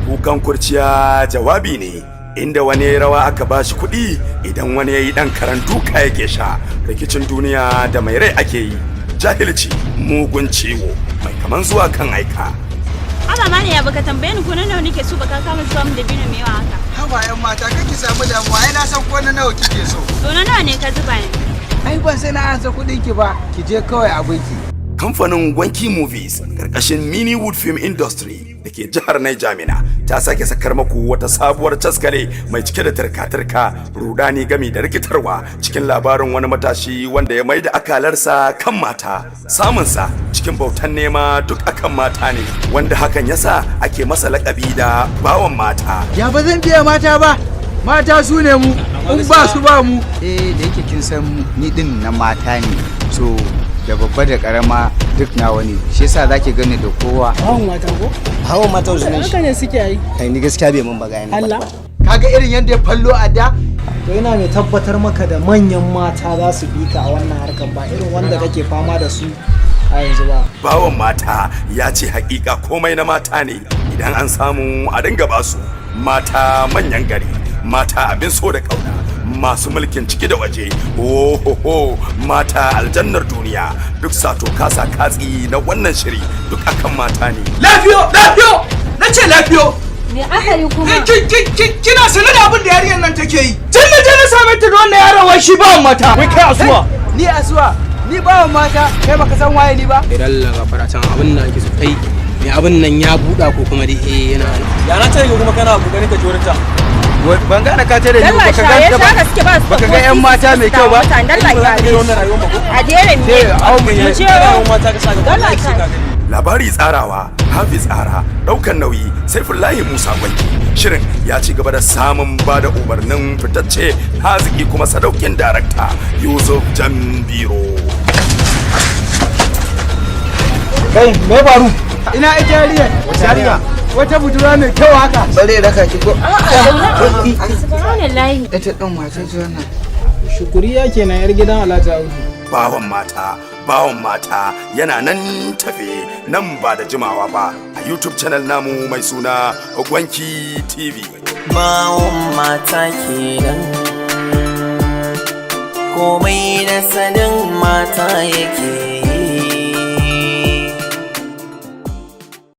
Kukan kurciya jawabi ne. Inda wani ya rawa aka bashi kuɗi, idan wani ya yi ɗan karan duka yake sha. Rikicin duniya da mai rai ake yi. Jahilci mugun ciwo mai kaman zuwa kan aika. Haba ma ne, ya baka tambaye ni ko na nawa nake so ba, ka kama zuwa min da bino mai yawa haka? Haba yan mata, kake samu damuwa, ai na san ko na nawa kike so. To na nawa ne ka zuba ni? Ai ban sai na ansa kuɗin ki ba, ki je kawai abinki. Kamfanin Gwanki Movies karkashin Miniwood Film Industry da ke jihar Niger Mina ta sake sakar maku wata sabuwar caskare mai cike da turka-turka, rudani gami da rikitarwa, cikin labarin wani matashi wanda ya maida akalarsa kan mata, samunsa cikin bautan nema duk akan mata ne, wanda hakan yasa ake masa lakabi da Bawan Mata. Ya ba zan biya mata ba? Mata su ne mu, in ba su ba mu. Eh, da yake kin san ni din na mata ne, so da babba da karama duk nawa ne, shi yasa zaki gani da kowa. Hawan mata ko? Hawan mata sunan shi. Haka ne suke yi. Kai, ni gaskiya bai mun ba ga. Allah. Kaga irin yadda ya fallo a da. To ina mai tabbatar maka da manyan mata za su bi ka a wannan harkar, ba irin wanda kake fama da su a yanzu ba. Bawan Mata ya ce hakika komai na mata ne, idan an samu a dinga basu. Mata manyan gari, mata abin so da kauna, masu mulkin ciki da waje, ohoho, mata aljannar duniya. Duk sato kasa katsi na wannan shiri duk akan mata ne. Lafiyo, lafiyo, na ce lafiyo. Me aka yi kuma? Kina sanar da abin da yarinyar nan take yi? Tun da je na same ta da wannan yaron, wai shi bawan mata. Wai kai asuwa? Ni asuwa? Ni bawan mata? Kai baka san waye ni ba. Idan Allah gafara can, abin nan ake so kai mai abin nan ya buɗa ko kuma dai eh yana Ya na tare kuma kana kokarin ka ji wurin ta? Ban gane ka tare ni Dalla baka shaye ga shaka suke ba su. Baka ga yan mata mai kyau ba? Dalla Ba za ka ya daina wannan rayuwar ba ko? a dere ne. Sai au mu Mu je. Rayuwar mata ka sa gaba. Dalla. Sai ka gani. Labari tsarawa Hafiz Tsara, daukan nauyi Saifullahi Musa Gwanki. Shirin ya ci gaba da samun ba da umarnin fitacce, haziki kuma sadaukin darakta Yusuf Jambiro. Kai, me faru? Ina ita yarinya? Yarinya wata budurwa mai kyau haka. Bare raka ki ko? Subhanallahi. Ita din wace ce wannan? Shukuriya kenan, yar gidan Alhaji Audu. Bawan Mata, Bawan Mata yana nan tafe nan ba da jimawa ba a YouTube channel namu mai suna Gwanki TV. Bawon Mata kenan, komai da sanin mata yake.